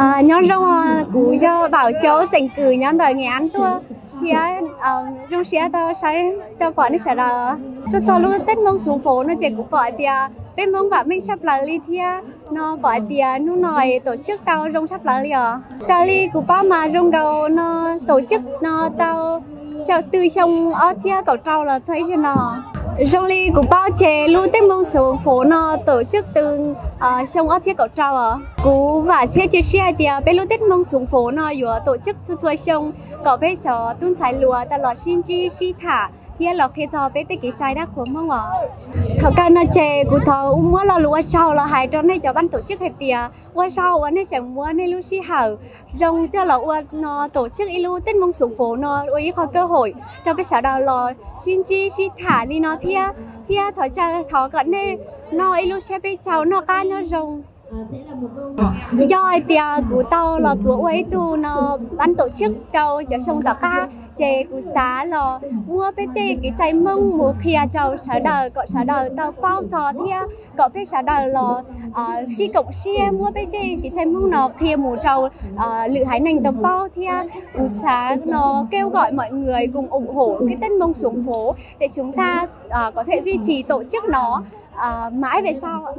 Nyob zoo, kuv yog Bảo Châu, xeem Kwm, nyob ntawm Nghệ An tuaj thiab zoo siab tau saib, tau pom nej sawv daws. Tuaj txog lub Tết Mông Xung Phố no ces kuv pom hais tias peb Hmoob vam meej tshaj plaws li thiab no, pom hais tias hnub no tổ chức tau zoo tshaj plaws li os. Raws li kuv paub mas zoo nkaus no tổ chức no tau xyoo, từ xyoo ob txhiab kaum rau los txog ib zaug no. Zoo li kuv paub ces lub Tết Mông Xung Phố no tổ chức từ xyoo ob txhiab kaum rau os. Kuv vam thiab cia siab hais tias peb lub Tết Mông Xung Phố no yuav tổ chức txhua txhua xyoo kom peb cov tub ntxhais hluas tau los sib ntsib sib tham thiab los qhia txog peb tej kev cai dab qhuas Hmoob os. Thaum kawg no ces kuv thov muab lo lus ua tsaug los hais rau nej cov ban tổ chức hais tias ua tsaug uas nej tseem muab nej lub sij hawm zoo coj los ua no tổ chức ib lub Tết Mông Xung Phố no ua ib qho cơ hội rau peb sawv daws los sib ntsib sib tham li no thiab, thiab thov caw thov kom nej noj ib lub siab peb caug noj qab nyob zoo. Yog hais tias kuv tau los tuav ua ib tug no ban tổ chức rau cov xyoo tom qab ces kuv xav los muab peb tej kev cai Hmoob mus qhia rau sawv daws kom sawv daws tau paub txog thiab kom peb sawv daws los sib koom siab muab peb tej kev cai Hmoob no qhia mus rau lwm haiv neeg tau paub thiab. Kuv xav no kêu gọi mọi người cùng ủng hộ cái Tết Mông Xung Phố để chúng ta có thể duy trì tổ chức nó mãi về sau.